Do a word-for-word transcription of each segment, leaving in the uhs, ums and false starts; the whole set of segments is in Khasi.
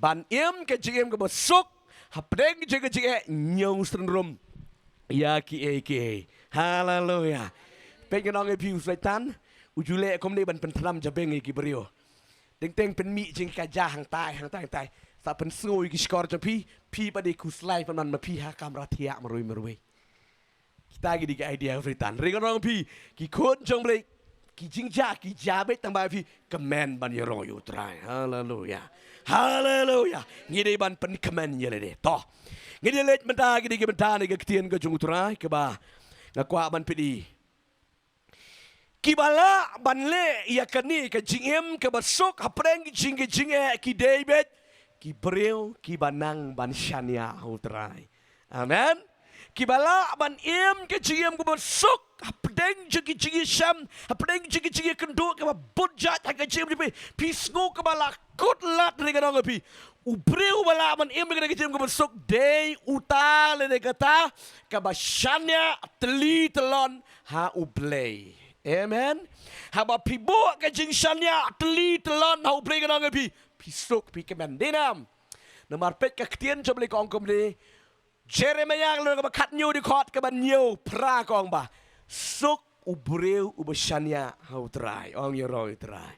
ban im ka jingim kaba suk hapdeng jong ka jingeh, ñiew synrum ïa kiei kiei. Haleluya. Peit, nga ong ïa phi, u Soitan u ju leh kumne ban pyntrei jabieng ïa ki briew. Teng teng pynmih jingkajia hangtai hangtai hangtai, sa pynsngew ïa ki shkor jong phi, phi pat dei khuslai pynban ma phi ha kamra thiah marwei marwei. Kita ki dei ki idea u Soitan. Hynrei nga ong ïa phi, ki khun jong U Blei, ki jingjia ki jia beit tang ba phi kmen ban ïaroh ïa U Trai. Haleluya. Haleluya. Ngi dei ban pynkmen ïa lade. To, ngi dei leit mynta, ki dei ki bynta na ka ktien ka jong U Trai kaba nga kwah ban peit. Kiba lah ban leh ïa kane ka jingim kaba suk hapdeng jong ka jingeh ki dei beit ki briew kiba nang ban shaniah ha U Trai. Amen. Kiba lah ban im ka jingim kaba suk hapdeng jong ka jingïashem, hapdeng jong ka jingïakynduh kaba bun jait ha ka jingim jong phi. Phi sngew kaba la kut lad, hynrei nga ong ïa phi, u briew uba lah ban im ïa ka jingim kaba suk dei uta lane kata kaba shaniah tylli tyllon ha U Blei. Amen. Haba phi buh ka jingshaniah tylli tyllon ha U Blei, nga ong ïa phi, phi suk, phi kmen. Dei namar, peit, ka ktien jong U Blei ka ong kumne, Jeremiah ka lynnong kaba khathynñiew, dkhot kaba hynñiewphra, ka ong ba, suk u briew uba shaniah ha U Trai. Ong, ïaroh ïa U Trai.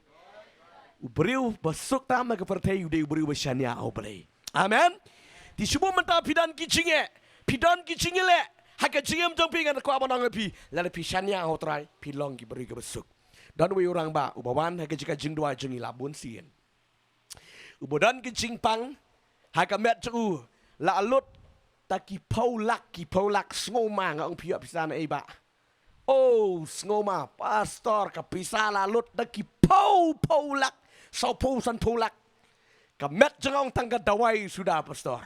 U briew ba suk tam ha ka pyrthei u dei u briew uba shaniah ha U Blei. Amen. Te shu buh mynta phi don ki jingeh, phi don ki jingeh ha ka jingim jong phi, nga kwah ban ong ïa phi, lada phi shaniah ha U Trai phi long ki briew kiba suk. Don uwei u rangbah uba wan ha ka jaka jingduwai jong ngi la bun sien. Uba don ka jingpang ha ka met jong u, la lut da ki phew lak, ki phew lak. Sngew ma, nga ong, phi ïoh pisa na ei bah? Oh, sngew ma pastor, ka pisa la lut da ki phew phew lak, saw phew san phew lak. Ka met jong nga ong tang ka dawai suda pastor.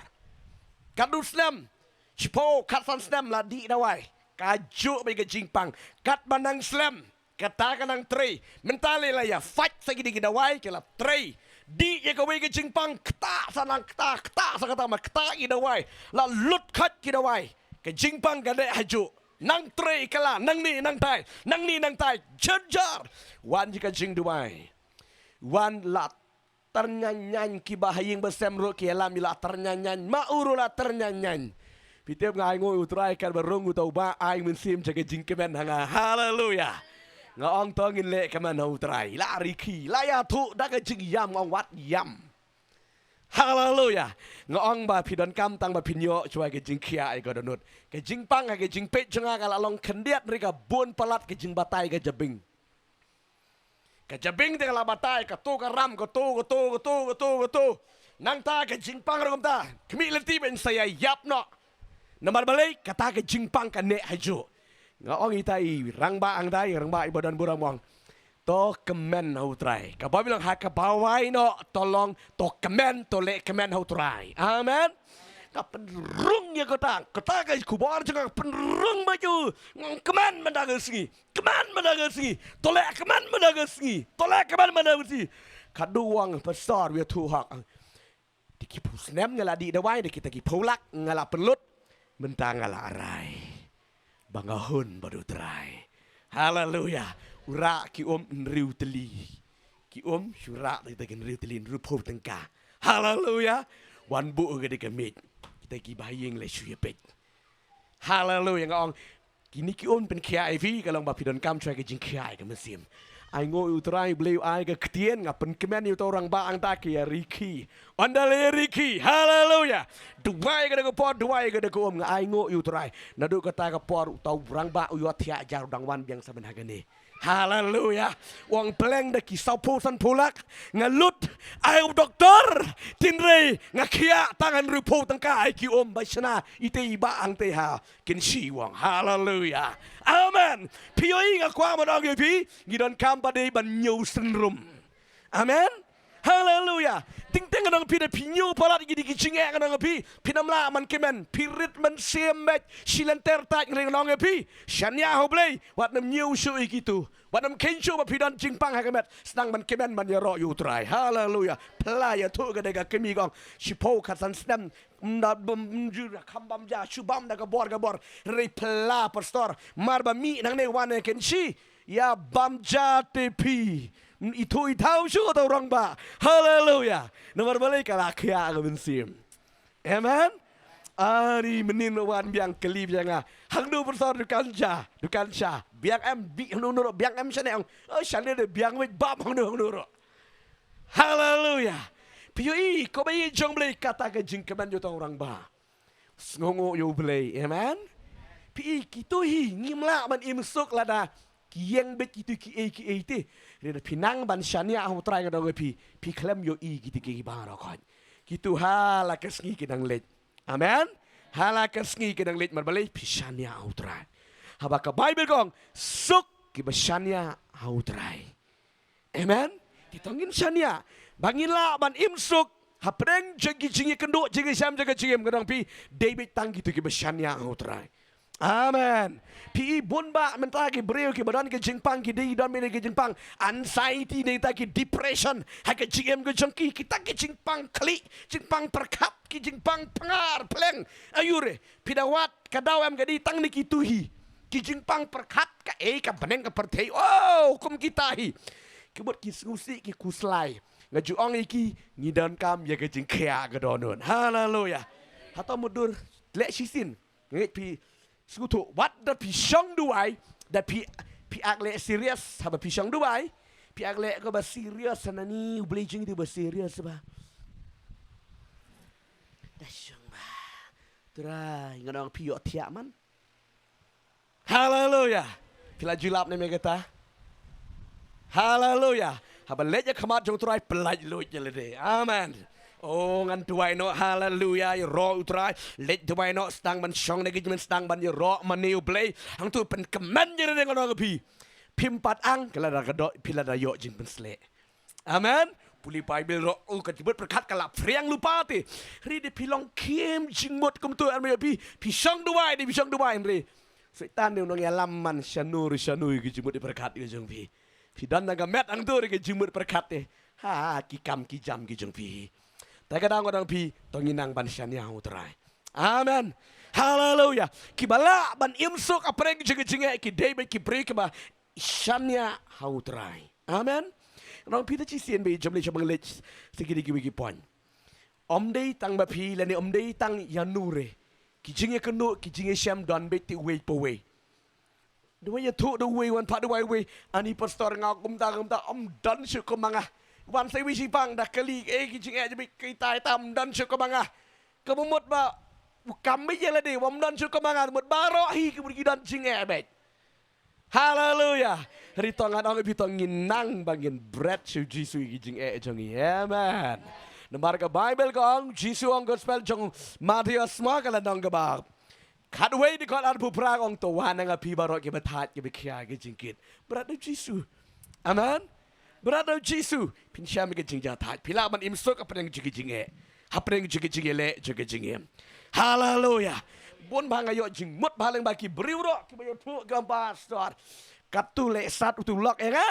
Katno snem? Shiphew, khatsan snem la dih dawai. Kajuh beit ka jingpang. Katba nang slem, kata ka nang trei. Mynta lei la ïa fight sa ki dei ki dawai, ki la trei. Dih ïa kawei ka jingpang, ktah sa nang ktah, ktah sa kata, ma ktah ki dawai. La lut khait ki dawai. Ka jingpang ka dei hajuh. Nang trei ka la, nangne nangtai, nangne nangtai. Jynjar. Wan ïa ka jingduwai. Wan la tyrñiañ ñiañ, kiba ha ïing ba sem ruh ki ïalam, i la tyrñiañ ñiañ, ma u ruh la tyrñiañ ñiañ. Phi tip, nga ainguh ïa U Trai katba rung uta u bah ai mynsiem jong ka jingkmen ha nga. Haleluya. Nga ong to ngin leh kmen ha U Trai. La rikhi, la ïathuh da ka jingïam, nga ong wat ïam. Haleluya. Nga ong ba phi donkam tang ba phin ïoh shuwa ka jingkhiah ïa ka dohnud. Ka jingpang ha ka jingpeit jong nga ka la long khyndiat, hynrei ka bun palat ka jingbatai ka jabieng. Ka jabieng te ka la batai, kato ka ram, kato, kato, kato, kato, kato. Nangta ka jingpang ruh kumta. Khmih lynti ban sa ïa ïap noh. Namar balei? Kata ka jingpang ka neh hajuh. Nga ong ïa ita i rangbah hangta, i rangbah iba don burom, nga ong, to kmen ha U Trai. Kaba bilang ha kaba wai noh, to long, to kmen, to leh kmen ha U Trai. Amen. Ka pynrung ïa kata, kata ka khubor jong nga ka pynrung bad u. Nga ong kmen mynta ka sngi. Kmen mynta ka sngi. To leh kmen mynta ka sngi. To leh kmen mynta ka sngi. Ka duwang pastor, ïathuh hok. Te ki phew snem nga la dih dawai, da kita ki phew lak nga la pynlut. Mynta nga la rai ba nga hun bad U Trai. Haleluya. U rah ki um hynriew tylli. Ki um shu rah da kita ki hynriew tylli, hynriew phew tyngka. Haleluya. Wan buh ka dei ka miej. Kita kiba ha ïing leh shu ïa peit. Haleluya. Nga ong, kine ki um pynkhiah ïa phi, ka long ba phi donkam shuwa ka jingkhiah ïa ka mynsiem. Ainguh ïa U Trai, U Blei u ai ka ktien, nga pynkmen ïa uta u rangbah hangta, ka ïa rikhi. Ynda la ïa rikhi. Haleluya. Duwai ka da ka por, duwai ka da ka um, nga ainguh ïa U Trai. Naduh kata ka por uta u rangbah u ïohthiah jar u dang wan biang sa ban ha kane. Haleluya. U ong pleng da ki saw phew san phew lak nga lut, ai u doktor, hynrei nga khiah tang hynriew phew tyngka, ai ki um ba shna ite i bah hangte ha Kynshi, u ong. Haleluya. Amen. Phi ïohi, nga kwah ban ong ïa phi, ngi donkam pat dei ban ñiew synrum. Amen. Haleluya. Teng teng nga ong phi, da phi ñiew palat ïa ki jingeh, nga ong ïa phi, phin ym lah ban kmen, phi rit mynsiem beit, shi lynter tait, nga ong ïa phi. Shaniah ha U Blei, wat nym ñiew shuh ïa kito. Wat nym kheiñ shuh ba phi don jingpang ha ka met, sdang ban kmen ban ïaroh ïa U Trai. Haleluya. Phi la ïathuh ka dei ka kmie, ka ong, shiphew khatsan snem, ym da bym, ym ju kham bam ja, shu bam da ka bor ka bor. Hynrei phi la, pastor, mar ba mih nangne wan ha Kynshi, ïa bam ja te phi. Ithuh ithaw shuh uta u rangbah. Haleluya. Namar balei? Ka la khiah ka mynsiem. Amen. Ari mynnin wan biang kylli biang nga. Hangno pastor dukan sha, dukan sha. Biang em, bih hangno hangno ruh, biang em shane ong. Oh, shane de biang wei bam hangno hangno ruh. Haleluya. Phi ïohi, kumba ïeit jong U Blei kata ka jingkmen jong uta u rangbah. Sngewnguh ïa U Blei. Amen. Phi ïohi, kito hi ngim lah ban im suk lada ki ïeng beit kito kiei kiei te. Hynrei da phi nang ban shaniah ha U Trai, nga ong ïa phi, phi khlem ïohi kito kiei baroh khoit. Kito ha la ka sngi ki nang leit. Amen. Ha la ka sngi ki nang leit, namar balei? Phi shaniah ha U Trai. Haba ka Baibl ka ong, suk kiba shaniah ha U Trai. Amen. Te to ngin shaniah ba ngin lah ban im suk hapdeng jong ki jingïakynduh jingïashem jong ka jingim, nga ong ïa phi, dei beit tang kito kiba shaniah ha U Trai. Amen. Phi ïohi, bun bah mynta ki briew kiba don ki jingpang, ki dei don beit ki jingpang anxiety ne kita ki depression ha ka jingim ka jong ki, kita ki jingpang khlieh, jingpang pyrkhat, ki jingpang pyngar pleng. Aiu re, phi da wad, ka daw em ka dei tang na kito hi. Ki jingpang pyrkhat kaei ka bneng ka pyrthei. Oh, kum kita hi. Ki mut ki sngewsih ki khuslai. Nga ju ong ïa ki, ngi donkam ïa ka jingkhiah ka dohnud. Haleluya. Hato mutdur leh shisien. Nga ngeit phi sngewthuh. Wat da phi shong duwai, da phi, phi ak leh serious haba phi shong duwai. Phi ak leh kaba serious, hangne U Blei jong ngi te ba serious ba. Da shong ba. Trai, nga ong phi ïohthiah man. Haleluya. Phi la ju lap ne em ïa kata? Haleluya. Haba leit ïa khmat jong U Trai, pyllait luid ïa lade. Amen. Oh, ngan duwai noh, haleluya, ïaroh U Trai. Leit duwai noh, sdang ban shong na ka jingmut, sdang ban ïaroh mane U Blei. Hangto pynkmen ïa lade, nga ong ïa phi. Phim pat ang, ka lada ka doh, phi lada ïoh jingpynshlur. Amen. Pule Baibl ruh, oh, ka jingmut pyrkhat ka la phriang lypa te. Hynrei da phi long khim jingmut kumto, amen, phi, phi shong duwai, da phi shong duwai, hynrei Soitan ne u nongïalam man shano re shano ïa ka jingmut pyrkhat ka jong phi. Phi don na ka met hangto re ka jingmut pyrkhat te. Ha, ki kam ki jam ki jong phi. Te ka dang, ka dang phi, to ngin nang ban shaniah ha U Trai. Amen. Haleluya. Kiba lah ban im suk hapdeng jong ka jingeh ki dei beit ki briew kiba shaniah ha U Trai. Amen. Ngan ong phi te shisien ba jam lei sha ba ngan leit sha kine kiwei ki point. Ym dei tang ba phi lane ym dei tang ïano re. Ki jingïakynduh, ki jingïashem don beit te uwei pa uwei. Duwai ïathuh da uwei, wan pat duwai uwei. Ani pastor, nga kumta kumta, ym don shuh kum ma nga. Wan sa iwei shipang da kylli, eh, ki jingeh jong phi, kita ita ym don shuh kum ma nga. Ka mut ba u kam beit ïa lade, ym don shuh kum ma nga, mut baroh hi ka mut ki don jingeh beit. Haleluya. Hynrei to ngan ong ïa phi, to ngin nang ba ngin bret sha U Jisu ïa ki jingeh jong ngi. Amen. Namar ka Baibl ka ong, Jisu ong, gospel jong Mathaios mo, ka lynnong kaba khatwei, dkhot arphew phra, ong, to wan na nga phi baroh kiba thait kiba khia ki jingkit. Bret da U Jisu. Amen. Bret da U Jisu. Phin shem ïa ka jingjia thait. Phi lah ban im suk hapdeng jong ki jingeh. Hapdeng jong ki jingïaleh jong ki jingim. Haleluya. Bun ba nga ïoh jingmut ba lyngba ki briew ruh kiba ïathuh, ki ong, pastor, katto leh sat uto u lok ïa nga.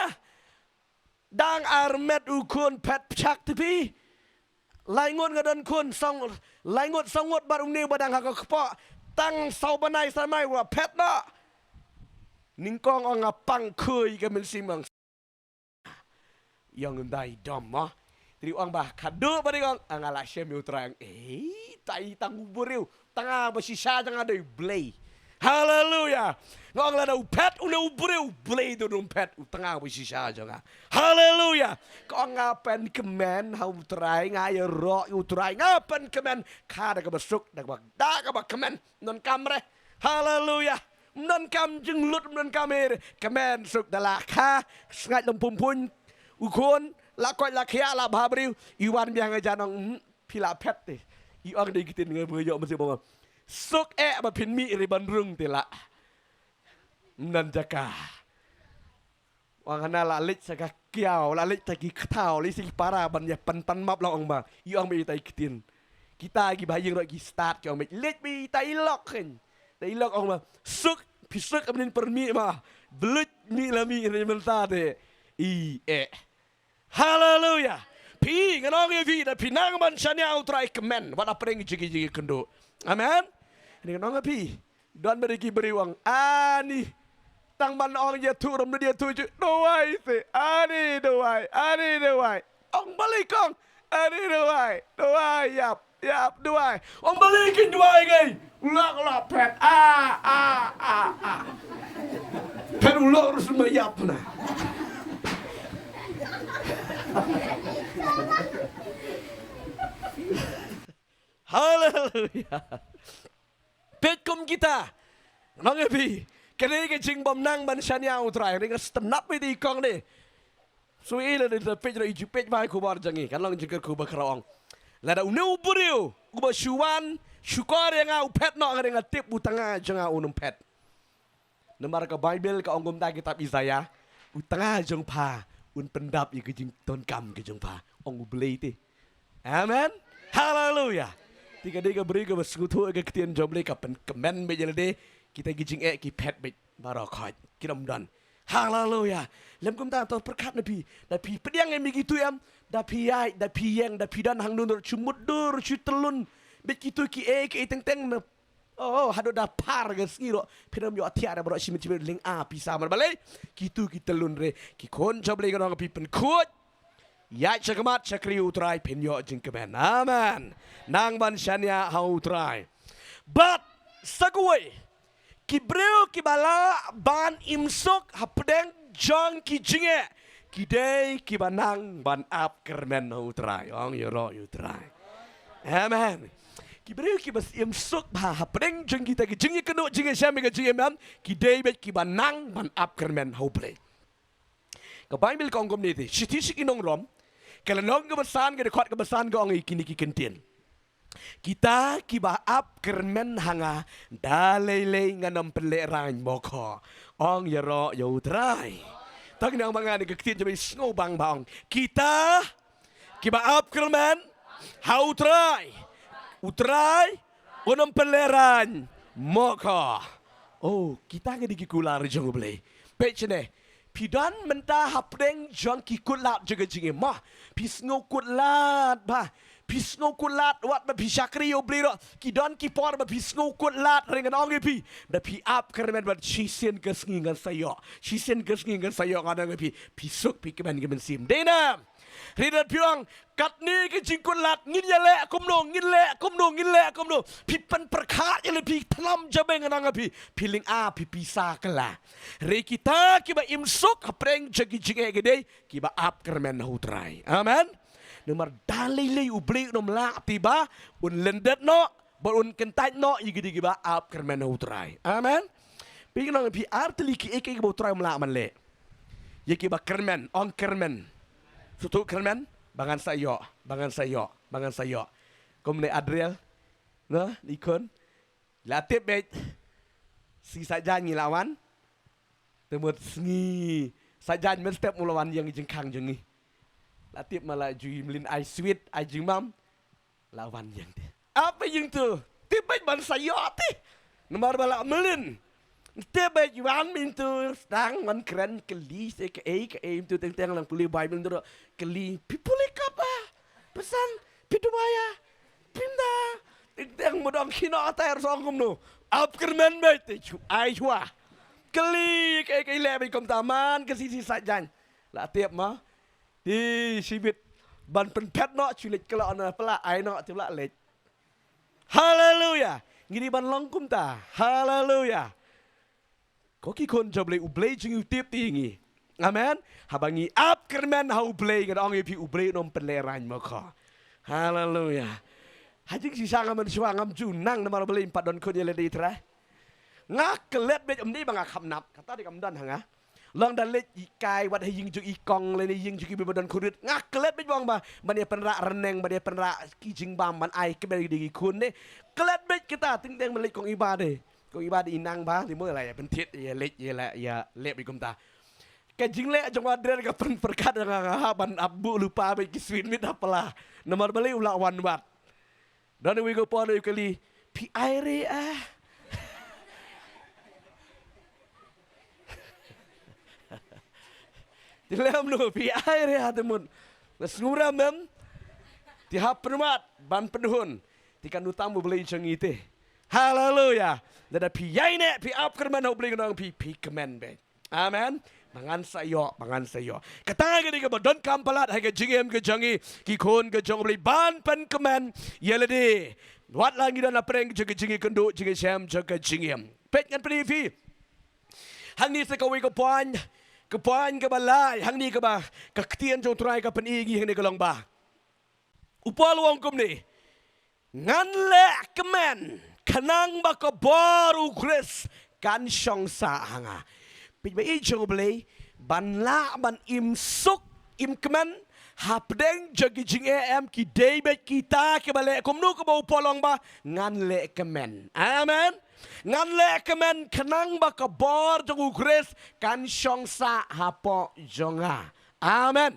Dang armet u khun phet pjak te phi. Lai ngut nga don khun, song, lai ngut song ngut bad une ba dang ha ka kpoh. Tang saw bnai san bnai u la phet noh. Nyngkong ong nga pang khuid ka mynsiem, ong, ïong ym dei dom mo. Te u ong ba khadduh ba dei, ong, nga la shem ïa U Trai, ong, eh, tai tang u briew. Tang ba shisha jong nga dei U Blei. Haleluya. Nga ong lada u phet une u briew, U Blei te um phet, u tang ba shisha jong nga. Haleluya. Ka ong nga pynkmen ha U Trai, nga ïaroh ïa U Trai, nga pynkmen, kha da kaba suk, da kaba, da kaba kmen, ym donkam re. Haleluya. Ym donkam jinglut, ym donkam ei re. Kmen suk da la kha, sngaid lem pumpuiñ u khun, la koit la khiah, la bha briew, i wan biang ïa jan, ong, hmm. Phi la phet te. I ong da ki ktien nga ba nga ïoh mynsiem, ong, suk eh ba phin mih re ban rung te la. Ym don jaka. Ong hana la leit sha ka kiaw, la leit sha ki kthaw, leit sha ki para ban ïa pan pan map la, ong ba. I ong ba ita i ktien. Kita kiba ha ïing ruh ki stad ki ong ba leit ba ita i lok khein. Da i lok, ong ba suk, phi suk, ym nin pyrmih ma. Bluit mih la mih re mynta te. I eh. Haleluya. Phi, ngan ong ïa phi, da phi nang ban shaniah ha U Trai, kmen wat hapdeng jingïakynduh. Amen. Ngan ong ïa phi, don bad ki briew ong, ani Tang ban ong ïathuh ruh ym nud ïathuh shuh. Duwai te. Ani duwai, ani duwai. Ong balei kong? Ani duwai, duwai ïap, ïap duwai. Ong balei kin duwai ngai? U lok, u lok phet. Ah, ah, ah, ah. Phet u lok ruh shu ïap na. Haleluya. Peit kum kita. Ngan ong ïa phi, kane ka jingbymnang ban shaniah ha U Trai, nga sngewtynnat beit ïa i kong ne. Shu i lada peit ruh i ju peit ba i khubor jong ngi, kan long jingkyrkhu ba khraw ong. Lada une u briew uba shu wan shukor ïa nga u phet noh, nga dei nga tip u tnga jong nga un ym phet. Namar ka Baibl ka ong kumta, kitab Isaiah, u tnga jong pha un pyndap ïa ka jingdonkam ka jong pha, ong U Blei te. Amen. Haleluya. Te ka dei ka briew kaba sngewthuh ïa ka ktien jong U Blei, ka pynkmen beit ïa lade, kita ki jingeh ki phet beit baroh khoit, kim don. Haleluya. Lym kumta to pyrkhat na phi, da phi pdiang ïa me kito em, da phi ïaid, da phi ïeng, da phi don hangno ruh, shu mutdur, shu tyllun beit kito kiei kiei teng teng na. Oh, haduh da phar ka sngi ruh phin ym ïoh thiah da baroh, shimet shimet lynga pisa. Namar balei? Kito ki tyllun re. Ki khun jong U Blei, ngan ong ïa phi, pynkhuid, ïaid sha khmat shakri U Trai, phin ïoh jingkmen. Amen. Nang ban shaniah ha U Trai. Bad sa kawei, ki briew kiba lah ban im suk hapdeng jong ki jingeh, ki dei kiba nang ban ap kyrmen ha U Trai. Ong ïaroh ïa U Trai. Amen. Ki briew kiba im suk bha hapdeng jong kita ki jingïakynduh jingïashem, ka jingim, ki dei beit kiba nang ban ap kyrmen ha U Blei. Ka Baibl ka ong kumne te, shithi sha ki nong Rom, ka lynnong kaba san, ka dkhot kaba san, ka ong ïa kine ki kyntien: Kita kiba ap kyrmen ha nga, da lei lei ngan ym pynlehraiñ mo kho. Ong ïaroh ïa U Trai. Tang nang ba ngan ïa ka ktien jong me sngew bang ba ong, kita kiba ap kyrmen ha U Trai, U Trai un ym pynlehraiñ mo kho. Oh, kita ki dei ki kular jong U Blei. Peit shane, phi don mynta hapdeng jong ki kutlad jong ka jingim mo. Phi sngew kutlad bha. Phi sngew kutlad wat ba phi shakri ïa U Blei ruh. Ki don ki por ba phi sngew kutlad, hynrei ngan ong ïa phi, da phi ap kyrmen bad shisien ka sngi ngan sa ïoh, shisien ka sngi ngan sa ïoh, ngan ong ïa phi, phi suk, phi kmen ka mynsiem. Dei ne em? Hynrei da phi ong, katne ka jingkutlad, ngin ïaleh kumno, ngin leh kumno, ngin leh kumno, phi pynpyrkhat ïa lade, phi thnam jabieng, ngan ong ïa phi, phi lynga, phi pisa kylla. Hynrei kita kiba im suk hapdeng jong ki jingeh ki dei kiba ap kyrmen ha U Trai. Amen. Namar da lei lei U Blei un ym lah te ba un lyndet noh bad un kyntait noh ïa ki dei kiba ap kyrmen ha U Trai. Amen. Phi, ngan ong ïa phi ar tylli kiei kiei kiba U Trai um lah ban leh ïa kiba kyrmen. Ong kyrmen. Sngewthuh kyrmen? Ba ngan sa ïoh, ba ngan sa ïoh, ba ngan sa ïoh. Kumne Adriel, no, i khun. La tip beit, sngi Saitjaiñ ngi la wan. Te mut sngi Saitjaiñ mynstep u la wan ïeng jingkhang jong ngi. La tip ma la ju mlien ai sweet, ai jingbam. La wan ïeng te. Ap ïeng tu. Tip beit ban sa ïoh te. Namar ba la mlien. Tip beit wan mynta sdang wan kren kylli se kaei kaei mynta teng teng lang pule Baibl mynta kylli. Phi pule kaba. Pesan. Phi duwai ïa. Pynda. Teng teng mudong kino atai song kumno. Ap kyrmen beit te chu ai chwa. Kylli kaei kaei leh beit kumta man ka shisha Saitjaiñ. La tip ma. Te shibit ban pynphet noh, shu leit kylla na pla, ai noh te pla leit. Haleluya. Ngi dei ban long kumta. Haleluya. Ko ki khun jong U Blei, U Blei jong ngi u tip te ngi. Amen. Haba ngi ap kyrmen ha U Blei, ngan ong ïa phi U Blei un ym pynlehraiñ mo kho. Haleluya. Ha jingshisha ngam mynshuwa, ngam ju nang namar U Blei ym pat don khun ïa lade Trai. Nga klet beit, ym dei ba nga kham nap, kata dei kam don ha nga. Long da leit i kai wat ha ïing jong i kong lane ïing jong i ba don khun rit, nga klet beit ba ong ba ban ïa pynrah rneng, ban ïa pynrah ki jingbam, ban ai kmen ïa ki khun ne. Klet beit kita, teng teng ban leit kong i ba de. Kong i ba de i nang ba, te mo la ïa pynthied, ïa leit, ïa la ïa leh beit kumta. Ka jingleh jong u Adriel ka pynpyrkhat ïa nga, nga hap ban ap buh lypa beit ki sweet mit ha pla. Namar balei u la wan wat. Don uwei u kpa u kylli, phi ai re ah. Te lem no, phi ai re ah te mut. Nga sngew rem em. Te hap pynwad ban pynhun. Te kan utang U Blei jong ngi te. Haleluya. Lada phi ïaineh, phi ap kyrmen ha U Blei, ngan ong phi, phi kmen beit. Amen. Ba ngan sa ïoh, ba ngan sa ïoh. Kata ka dei kaba donkam palat ha ka jingim ka jong ngi, ki khun ka jong U Blei, ban pynkmen ïa lade. Wat la ngi don hapdeng jong ka jingïakynduh, jingïashem jong ka jingim. Peit ngan pyni ïa phi hangne sa kawei ka point, ka point kaba lai hangne kaba ka ktien jong U Trai ka pyni ïa ngi hangne ka long ba U Paul u ong kumne, ngan leh kmen khnang ba ka bor U Khrist kan shong sah ha nga. Peit ba i jong U Blei, ban lah ban im suk im kmen hapdeng jong ki jingeh em, ki dei beit kita kiba leh kumno, kaba U Paul u ong ba ngan leh kmen. Amen. Ngan leh kmen khnang ba ka bor jong U Khrist kan shong sah hapoh jong nga. Amen.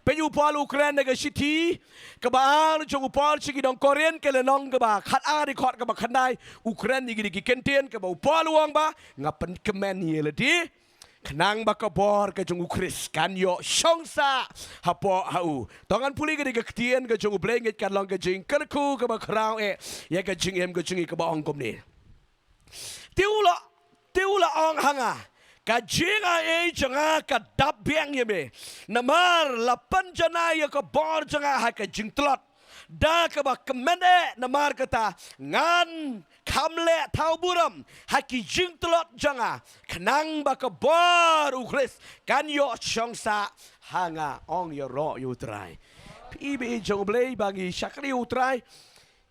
Peit, U Paul u kren ha ka shithi kaba ar jong U Paul sha ki nong Korinth, ka lynnong kaba khatar, dkhot kaba khyndai, u kren ïa kine ki kyntien, kaba U Paul u ong ba nga pynkmen ïa lade khnang ba ka bor ka jong U Khrist kan ïoh shong sah hapoh ha u. To ngan pule ka dei ka ktien ka jong U Blei, ngeit kan long ka jingkyrkhu kaba khraw eh ïa ka jingim ka jong ngi, kaba ong kumne. Te u la, te u la ong ha nga, ka jingai jong nga ka dap biang ïa me, namar la pynjanai ïa ka bor jong nga ha ka jingtlot. Da kaba kmen eh, namar kata ngan kham leh thaw burom ha ki jingtlot jong nga, khnang ba ka bor U Khrist kan ïoh shong sah ha nga. Ong ïaroh ïa U Trai. Phi i ba i jong U Blei, ba ngi shakri U Trai,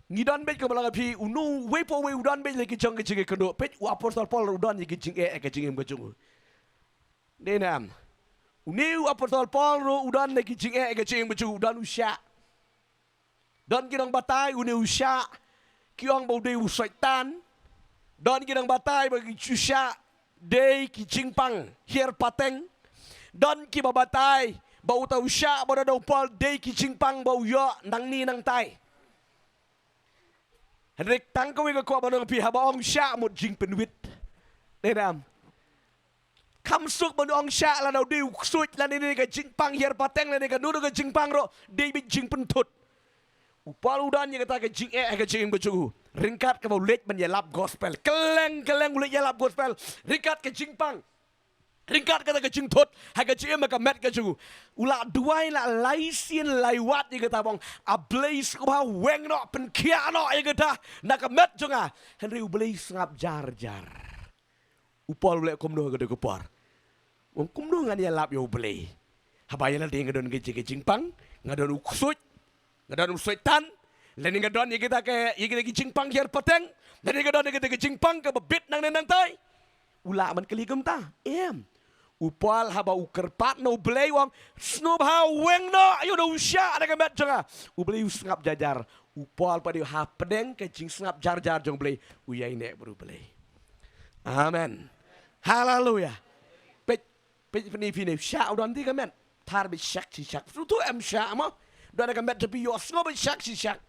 ngi don beit, kaba long ïa phi, uno uwei pa uwei u don beit la ki jong ka jingïakynduh. Peit, u apostol Paul ruh u don ïa ki jingeh ha ka jingim ka jong u. Dei ne em? Une u apostol Paul ruh u don ïa ki jingeh ha ka jingim ka jong u. U don u shah. Don ki nongbatai, une u shah ki ong ba u dei u Soitan. Don ki nongbatai ba ki, u shah dei ki jingpang hiar pateng. Don kiba batai ba uta u shah ba u don da u Paul dei ki jingpang ba u ïoh nangne nangtai. Hynrei tang kawei ka kwah ban ong ïa phi, haba ong shah mut jingpynwit. Dei ne em? Kham suk ban ong shah lada u dei u ksuid, lane ka jingpang hiar pateng, lane kano kano ka jingpang ruh, dei beit jingpynthut. U Paul u don ïa kata ka jingeh ha ka jingim ka jong u, ryngkat kaba u leit ban ïalap gospel. Kylleng kylleng u leit ïalap gospel ryngkat ka jingpang, ryngkat kata ka jingthut ha ka jingim, ha ka met ka jong u. U la duwai la lai sien lai wat ïa kata, ba ong, A Blei, sngewbha weng noh, pynkhiah noh ïa kata na ka met jong nga. Hynrei U Blei u sngap jar jar. U Paul u leh kumno ha kata ka por? U ong, kumno ngan ïalap ïa U Blei haba ïa lade nga don ka jing, ka jingpang, nga don u ksuid, nga don u Soitan, lane nga don ïa kita ka, ïa kita ki jingpang hiar pateng, lane nga don ïa kita ki jingpang kaba bit nangne nangtai? U lah ban kylli kumta? Em. U Paul haba u kyrpad na U Blei u ong, sngewbha weng noh ïa u shah na ka met jong nga, U Blei u sngap jar jar. U Paul pat u, hapdeng ka jingsngap jar jar jong U Blei, u ïaineh bad U Blei. Amen. Haleluya. Peit, peit, peit, peit, u shah u don te ka met. Thar beit shak shi shak. Shu tu em shah mo. Don ka met te phi ïohsngew beit shak shi shak.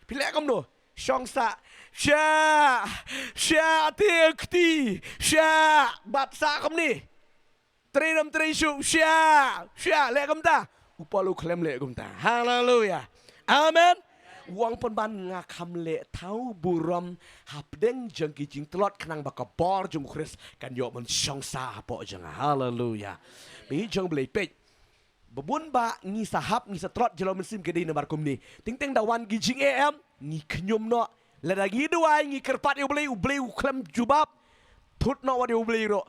Phi leh kumno? Shong sah. Shah. Shah te kti. Shah. Bat sah kumne. Trei dam trei shuh, shah, shah, leh kumta. U Paul u khlem leh kumta. Haleluya. Amen. U ong, pynban nga kham leh thaw burom hapdeng jong ki jingtlot, khnang ba ka bor jong U Khrist kan ïoh ban shong sah hapoh jong nga. Haleluya. Ba i jong U Blei, peit, ba bun ba ngi sa hap, ngi sa tlot jylliew mynsiem, ka dei namar kumne. Teng teng da wan ki jingeh em, ngi khñium noh. Lada ngi duwai, ngi kyrpad ïa U Blei, U Blei u khlem jubab. Thut noh wat ïa U Blei ruh.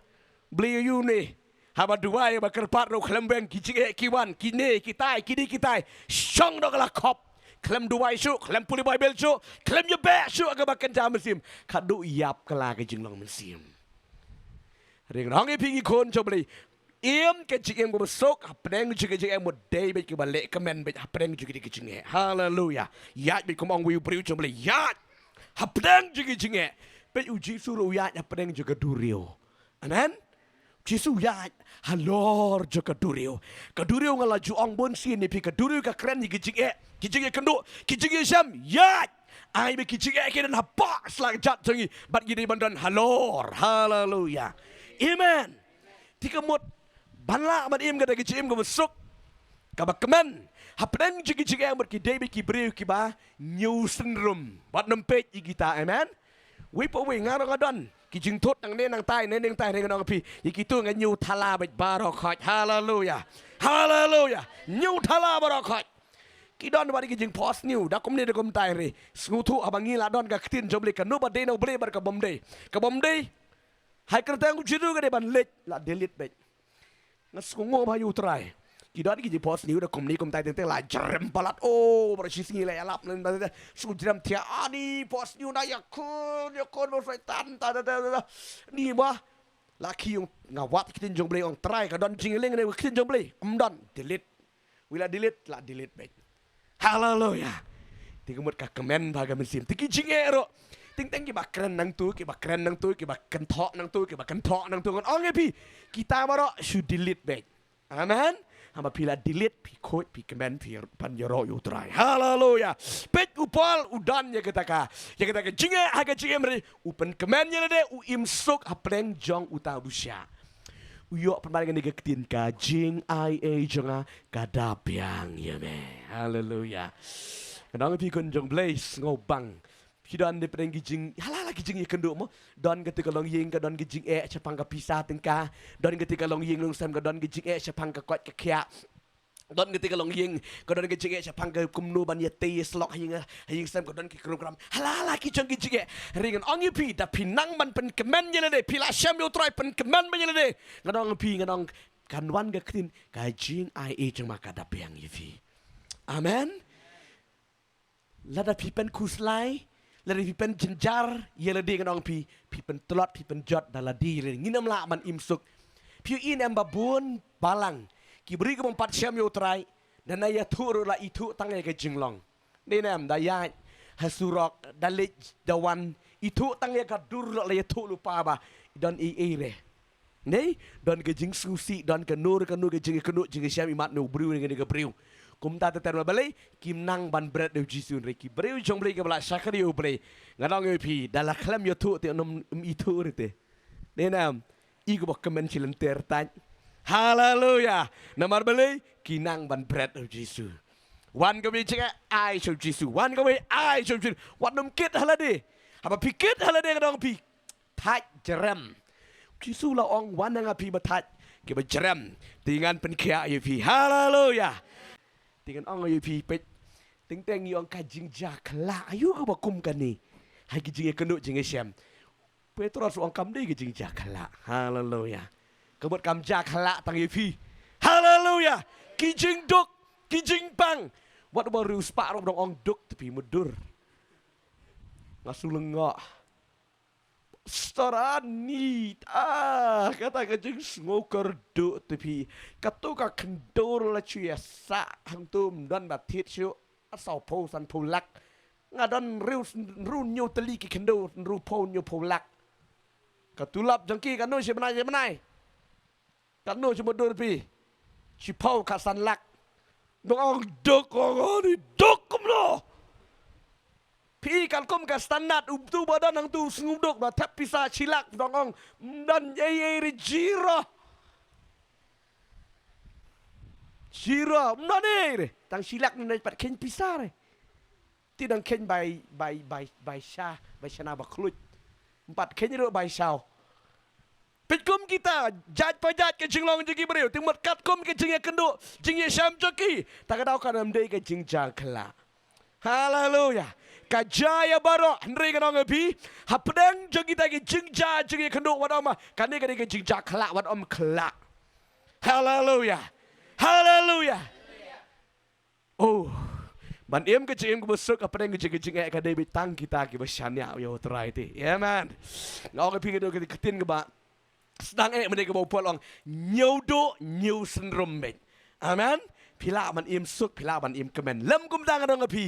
Blei ïa une. Haba duwai, haba kyrpad ruh khlem weng, ki jingeh ki wan, kine kitai, kine kitai. Shong noh ka la khop. Khlem duwai shuh, khlem pule Baibl shuh, khlem ïabeh shuh ha kaba kynja mynsiem. Khadduh ïap kylla ka jinglong mynsiem. Ring rong ïa phi ngi khun jong U Blei. Im ka jingim kaba suk hapdeng jong ka jingeh, mut dei beit kiba leh kmen beit hapdeng jong ka jingeh. Haleluya. Ïaid beit, kum ong uwei u briew jong U Blei, ïaid hapdeng jong ka jingeh. Peit, U Jisu ruh u ïaid hapdeng jong ka duriaw. Amen. Jisu ïaid halor jong ka duriaw. Ka duriaw nga la ju ong bun sien ïa phi, ka duriaw ka kren ïa ki jingeh, ki jingïakynduh, ki jingïashem. Ïaid. Ai ba ki jingeh ki don hapoh sla kjat jong ngi, bad ngi dei ban don halor. Haleluya. Amen. Te ka mut ban lah ban im kata ka jingim kaba suk, kaba kmen hapdeng jong ki jingeh, mut ki dei beit ki briew kiba ñiewsynrum. Wat nym peit ïa kita, amen. Wei pa wei nga ruh nga don ki jingthut nangne nangtai, nangne nangtai, nga ong ïa phi, ïa kito nga ñiew thala beit baroh khoit. Haleluya. Haleluya. Ñiew thala baroh khoit. Ki don bad ki jingphohsniew da kumne da kumtai re. Sngewthuh haba ngi la don ka ktien jong U Blei, kano ba dei na U Blei bad ka bym dei. Ka bym dei. Hai kyrteng u jiru ka dei ban leit, la delete beit. Nga sngew nguh ba ïa U Trai. Ki don ki jingphohsniew da kumne kumtai teng teng la jrem palat. Oh, baroh shi sngi la ïalap len ba. Shu jrem thiah ani phohsniew na ïakhun, ïakhun ba Soitan ta ta ta ta. Ni ba. La ki ong nga wad ktien jong U Blei, ong Trai ka don jingïaling ne ktien jong U Blei. Ym don, delete. Wi la delete, la delete beit. Haleluya. Te ka mut ka kmen ba ka mynsiem. Te ki jingeh ruh. Teng teng kiba kren nangtu, kiba kren nangtu, kiba kynthoh nangtu, kiba kynthoh nangtu. Ngan ong ïa phi, kita baroh shu delete beit. Amen. Haba phi la delete, phi khuid, phi kmen, phi pan ïaroh ïa U Trai. Haleluya. Peit u Paul u don ïa kata ka, ïa kata ka jingeh ha ka jingim re, u pynkmen ïa lade, u im suk hapdeng jong uta u dusha. U ïoh pynban kane ka ktien, ka jingaiei jong nga ka da biang ïa me. Haleluya. Nga ong ïa phi khun jong U Blei, sngewbang. Ki don dei pdeng ki jing, hala la ki jingïakynduh mo. Don kata ka longïing ka don ki jingeh shaphang ka pisa tyngka. Don kata ka longïing longsem ka don ki jingeh shaphang ka koit ka khiah. Don kata ka longïing ka don ki jingeh shaphang ka kumno ban ïatei ïasyllok ha ïing, ha ïing sem ka don ki krum kram. Hala la ki jong ki jingeh. Hynrei ngan ong ïa phi, da phi nang ban pynkmen ïa lade, phi la shem ïa U Trai, pynkmen ban ïa lade. Ngan ong ïa phi, ngan ong kan wan ka ktien, ka jingaiei jong ma ka da biang ïa phi. Amen. Lada phi pynkhuslai, lada phi pynjynjar ïa lade, ngan ong phi, phi pyntlot, phi pynjot da lade, ngin ym lah ban im suk. Phi ïohi ne em ba bun balang ki briew ki bym pat shem ïa U Trai, da na ïathuh ruh la ithuh tang ïa ka jinglong. Dei ne em, da ïaid ha surok, da leit da wan, ithuh tang ïa ka dur ruh la ïathuh lypa ba i don ei ei re. Dei, don ka jingsngewsih, don kano re kano ka jingïakynduh jingïashem imat na u briew ne kane ka briew. Kumta te ter ma balei kim nang ban bret ïa U Jisu, hynrei ki briew jong U Blei kiba la shakri ïa U Blei. Ngan ong ïa phi, da la khlem ïathuh te ym ithuh re te. Dei ne em, i kaba kmen shi lynter tait. Haleluya. Namar balei, ki nang ban bret ïa U Jisu. Wan kawei jingeh, ai sha U Jisu. Wan kawei, ai sha U Jisu. Wat nym kit ha lade. Haba phi kit ha lade ngan ong phi, thait jrem. Jisu la ong, wan na nga phi ba thait, kiba jrem, te ngan pynkhiah ïa phi. Haleluya. Te ngan ong ïa phi, peit. Teng teng ngi ong ka jingjia khyllah, aïu kaba kum kane. Ha ki jingïakynduh jingïashem. Petros u ong kam dei ka jingjia khyllah. Haleluya. Ka mut kam jia khyllah tang ïa phi. Haleluya. Ki jingduk, ki jingpang. Wat uba riewspah ruh ba dang ong duk te phi mutdur. Nga shu lyngngoh. Pastor Anit, ah, kata ka jingsngew kyrduh te phi. Kato ka khyndew la shu ïasah hangto, ym don ba thied shuh. Saw phew san phew lak. Nga don hynriew, hynriew hynñiew tylli ki khyndew, hynriew phew hynñiew phew lak. Ka tulop jong ki kano shi bnai shi bnai. Katno shi mutdur phi? Shiphew khatsan lak. Dang ong duk, ong ani duk kumno? Phi katkum ka standard uto ba don hangto u sngewduk ba thep pisa shi lak, dang ong ym don ei ei re, zero. Zero, ym don ei re. Tang shi lak ne pat kheiñ pisa re. Te dang kheiñ bai, bai, bai, bai sha, bai shana ba khluit. Ym pat kheiñ ruh bai shaw. Peit kum kita, jait pa jait ka jinglong jong ki briew. Te mut katkum ka jingïakynduh, jingïashem jong ki, ta ka daw kan ym dei ka jingjia khyllah. Haleluya. Ka jia ïa baroh, hynrei ngan ong ïa phi, hapdeng jong kita ki jingjia jingïakynduh, wat ym, kane ka dei ka jingjia khyllah, wat ym khyllah. Haleluya. Haleluya. Oh, ban im ka jingim kaba suk hapdeng ka jing, ka jingeh ka dei beit tang kita kiba shaniah ïa U Trai te. Amen. Nga ong ïa phi ka dei ka ktien kaba sdang eh mynne kaba u Paul ong, ñiew duh ñiew synrum beit. Amen. Phi lah ban im suk, phi lah ban im kmen. Lym kumta nga ong ïa phi.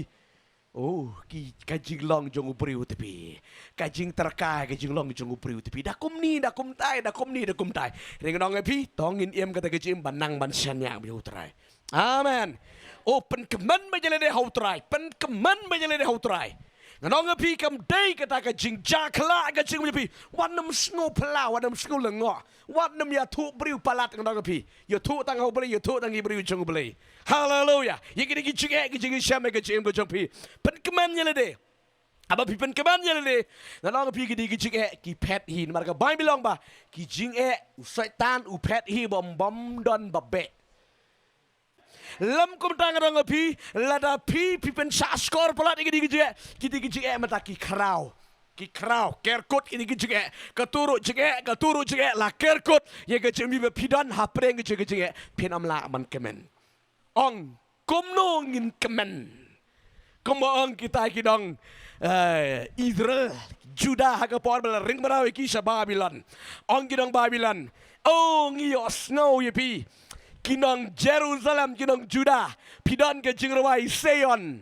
Oh, ki, ka jinglong jong u briew te phi. Ka jingtyrkhai ka jinglong jong u briew te phi. Da kumne, da kumtai, da kumne, da kumtai. Hynrei ngan ong ïa phi, to ngin im kata ka jingim ba nang ban shaniah ïa U Trai. Amen. Oh, pynkmen beit ïa lade ha U Trai. Pynkmen beit ïa lade ha U Trai. Ngan ong ïa phi kam dei kata ka jingjia khyllah ka jingim jong phi. Wat nym sngew phylla, wat nym sngew lyngngoh. Wat nym ïathuh briew palat, ngan ong ïa phi. Ïathuh tang ha U Blei, ïathuh tang ki briew jong U Blei. Haleluya. Ïa kine ki jingeh ki jingïashem ka jingim ka jong phi. Pynkmen ïa lade. Haba phi pynkmen ïa lade, ngan ong phi ki dei ki jingeh ki phet hi, namar ka Baibl i ong ba ki jingeh u Soitan u phet hi bym bym don ba beh. Lem kumta ngan ong phi, lada phi phi pynshah shkor palat ïa ki dei ki jingeh, ki dei ki jingeh mynta ki khraw. Ki khraw, kerkut ki dei ki jingeh, ka turu jingeh, ka turu jingeh la kerkut ïa ka jingim ba phi don hapdeng ka jingeh, phin ym lah ban kmen. Ong, kumno ngin kmen? Kumba ong kita ki nong, eh, Israel, Judah ha ka por ba la ring mraw ïa ki sha Babilon. Ong ki nong Babilon, o ngi ïohsngew ïa phi. Ki nong Jerusalem, ki nong Judah, phi don ka jingrwai Sion.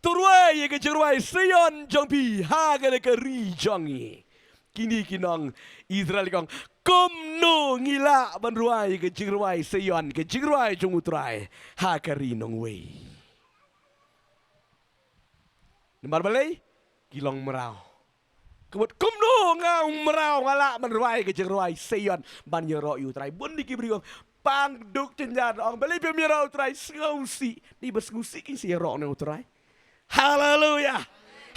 To rwai ïa ka jingrwai Sion jong phi ha kane ka ri jong ngi. Kine ki nong Israel ki ong, kumno ngi lah ban rwai ka jingrwai Sion, ka jingrwai jong U Trai ha ka ri nongwei? Namar balei? Ki long mraw. Ka mut kumno nga u mraw nga lah ban rwai ka jingrwai Sion ban ïaroh ïa U Trai? Bun ki briew ki ong, pang duk jynjar, ong balei phim ïaroh U Trai? Sngewsih. Ni ba sngewsih kin sa ïaroh ne U Trai. Haleluya.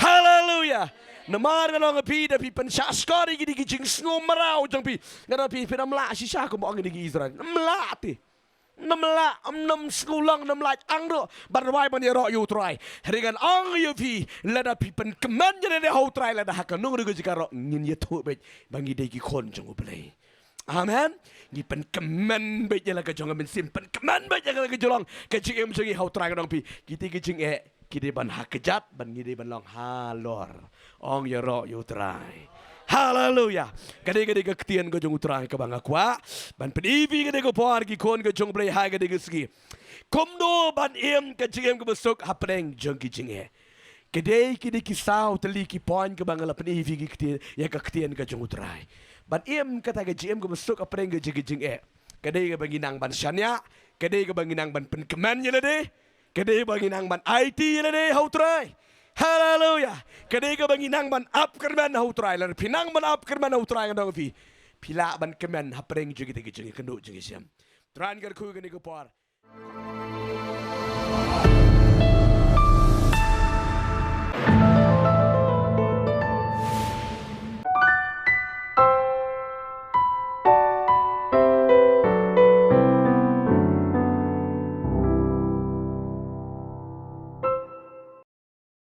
Haleluya. Namar ngan ong phi, da phi pynshah shkor ïa ki dei ki jingsngew mraw jong phi, ngan ong phi, phin ym lah shisha kumba ong ki dei ki Israel. Ym lah te. Ym lah, ym nym sngew long, ym lah angruh ban rwai ban ïaroh ïa U Trai. Hynrei ngan ong ïa phi, lada phi pynkmen ïa lade ha U Trai, lada ha ka nongrim ka jong ka baroh ngin ïathuh beit ba ngi dei ki khun jong U Blei. Amen. Ngi pynkmen beit ïa la ka jong ka mynsiem, pynkmen beit ïa la ka jong ka jingim jong ngi ha U Trai, ngan ong phi, kita ki jingeh ki dei ban ha kjat, ban ngi dei ban long halor. Ong ïaroh ïa U Trai. Haleluya. Ka dei, ka dei ka ktien ka jong U Trai kaba nga kwah ban pyni ïa phi kane ka por, ki khun ka jong U Blei, ha kane ka sngi. Kumno ban im ka jingim kaba suk hapdeng jong ki jingeh? Ka dei, ki dei ki saw tylli ki point kaba nga la pyni ïa phi ki ktien, ïa ka ktien ka jong U Trai. Ban im kata ka jingim kaba suk hapdeng ka jong ki jingeh, ka dei kaba ngi nang ban shaniah, ka dei kaba ngi nang ban pynkmen ïa lade, ka dei ba ngi nang ban aiti ïa lade ha U Trai. Haleluya. Ka dei kaba ngi nang ban ap kyrmen ha U Trai. Lada phi nang ban ap kyrmen ha U Trai, ngan ong phi, phi lah ban kmen hapdeng jong kita ki jingkynduh jingkyrshan. Trai kyrkhu kane ka por.